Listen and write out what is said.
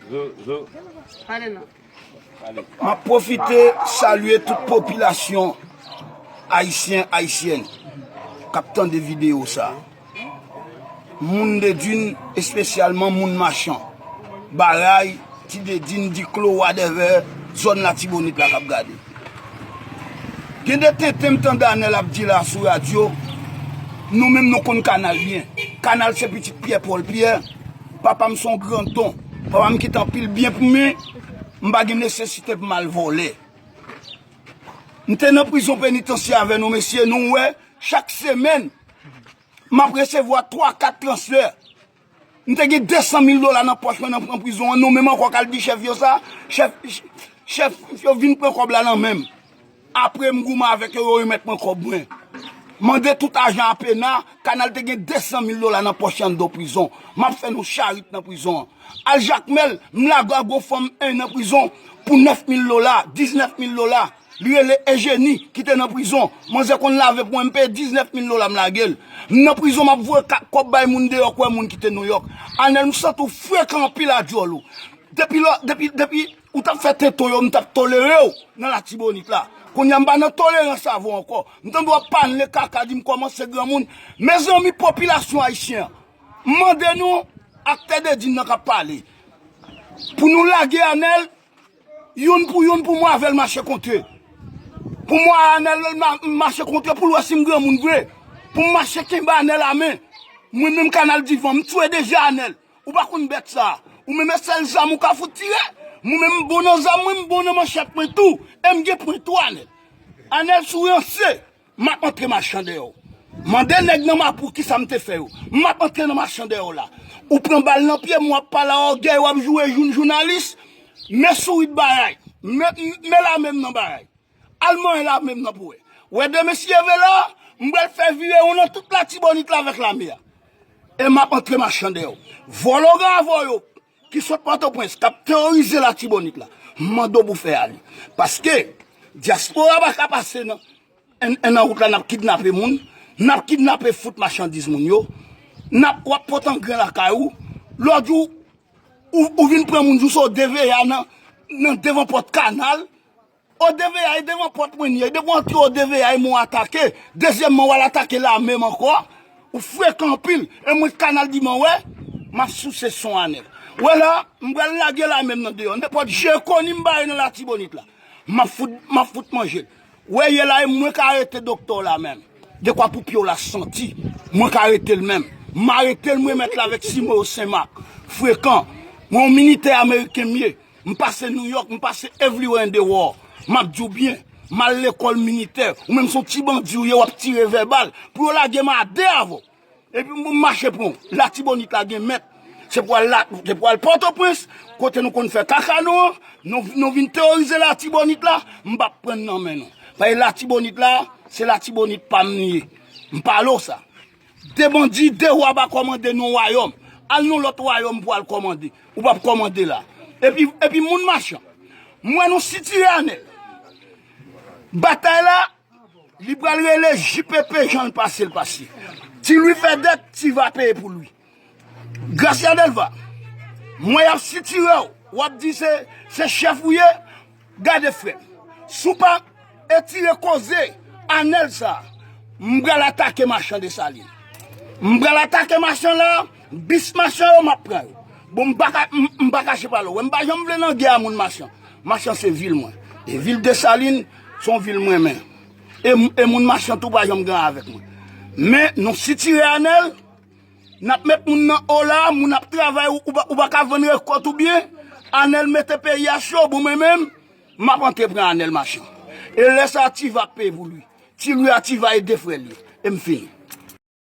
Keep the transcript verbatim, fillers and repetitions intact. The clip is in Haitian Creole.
M ap pwofite salye tout popilasyon ayisyen, ayisyèn k ap tande videyo sa. Moun Dedin, espesyalman moun Machan, Baray, Ti Dedin, Diklo, whatever, zòn Latibonit la k ap gade. Gen de tenten m tande Anèl ap di la sou radyo, nou menm nou konn Kanal byen. Kanal se pitit Pyè Pòl Pyè, papa m se yon grandon, papa m kite anpil byen pou mwen, m pa gen nesesite pou m al vòlè. M te nan prizon penitansye avè nou mesye, nou wè, chak semèn, m ap resevwa twa, kat transfè. M te gen de san mil dola nan pòch mwen nan pran prizon an, nou menm ankò k al di chèf yo sa, chèf, chèf yo vin pran kòb la nan men m. Apre m goumen avèk yo, yo remèt mwen kòb mwen. Mande tout ajan a pena, Kanal te gen de san mil dola nan pòch anndan prizon. M ap fè nou charit nan prizon an. Al Jakmèl, m lage a gon fanm en nan prizon pou nèf mil dola, diznèf mil dola. Li rele Ejeni ki te nan prizon. Manzè konn lave pou mwen, m peye diznèf mil dola, m lage l. M nan prizon, m ap voye ka- kòb bay moun deyò, kwè moun ki te Nouyòk. Anèl, m santi w frekan anpil a dyòl ou. Depi lò, depi, depi ou t ap fè tenten yo, m t ap tolere w nan Latibonit la. Kounye a m pa nan tolerans avè w ankò. M tande w ap pale kaka, di m kòmanse granmoun. Mezanmi, popilasyon ayisyen an, m mande nou, aktè Dedin nan k ap pale, pou nou lage Anèl, youn pou youn, pou mwen avè l mache kontre. Pou mwen Anèl ma- mache kontre pou l wè si m granmoun vre. Pou m mache kenbe Anèl a men. Mwen menm Kanal divan, m tchwe deja Anèl. Ou pa konn bèt sa. Ou menm e sèl zam ou ka fout tire. Mwen menm m bon nan zam mwen, m bon nan manchèt mwen tou. E m gen pwen tou Anèl. Anèl si w ranse, m ap antre machan dèyè w. Mande nèg nan Mapou kisa m te fè yo. M ap antre nan machan dèyè w la. Ou pran bal nan pye m, w ap pale a ògèy, w ap joure joun jounalis. Men sourit Baray. Men, men lame m nan Baray. Al manyen lame m nan pou wè. Wè de mesye vre la, m pral fè vire yon nan tout Latibonit la avèk lame a. E m ap antre machan dèyè w. Vòlò gravò yo ki sot Pòtoprens, k ap teworize Latibonit la, m mande w pou fè ale. Paske dyaspora pa ka pase nan, en, en nan wout la, n ap kidnape moun, n ap kidnape fout machandiz moun yo, n ap, w ap pot angren lakay ou, lòt jou, ou, ou vin pran moun jou sou O D V A nan, nan devan pòt Kanal, O D V A e devan pòt mwen li ye. Depi w antre O D V A e mwen w atake. Dezyèmman, w al atake lame m ankò. Ou frekan anpil. E mwen Kanal divan wè, m ap souse son Anèl. Wè la, m pral lage lame m nan deyò. Nenpòt je koni m bare nan Latibonit la, m ap fout, m ap fout manje l. Wè ye la, e mwen k arete doktè w la menm. Dekwa pou pye w la santi. Mwen k arete l menm. M arete l, mwen mèt la avèk Simoyo Senmak. Frekan. Mwen yon militè ameriken m ye. M pase Nouyòk, m pase everywhere in the world. M ap di w byen, m al lekòl militè. Ou menm se yon ti bandi ou ye, w ap tire vèbal. Pou yo lage m a de avè w. Epi m mache pran w. Latibonit la gen mèt. Se pou al la, se pou al Pòtoprens, kote nou konn fè kaka nou an, nou, nou vin teworize Latibonit la, m p ap pran n nan men nou. Paske Latibonit la, se Latibonit pa m li ye. M pale w sa. De bandi, de wa pa kòmande nan wayòm. Al nan lòt wayòm pou al kòmande. Ou p ap kòmande la. Epi, epi moun machan. M wè nou sitire Anèl. Batay la, li pral rele J P P jan l pase l pase. Ti Lwi fè dèt, Ti va peye pou Lwi. Gracia Delva, m wè y ap sitire w. W ap di se, se chèf ou ye. Gade frè m, si w pa etire koze Anèl sa, m pral atake machan Desalin. M pral atake machan la, bis machan yo m ap pran yo. Bon, m pa ka, m, m pa kache pale w. Wè, m pa janm vle nan gè a moun machan. Machan se vil mwen. E vil Desalin se yon vil m renmen. E, e moun machan tou pa janm gen avèk mwen. Men nou sitire Anèl, n ap met moun nan o la, moun ap travay, ou, ou pa, ou pa ka vann rekòt ou byen. Anèl mete peyi a cho, bon mwen menm, m ap antre pran Anèl machan. E lè sa a Ti va ap peye pou Lwi. Ti Lwi a Ti va e de frè l ye. E m fini.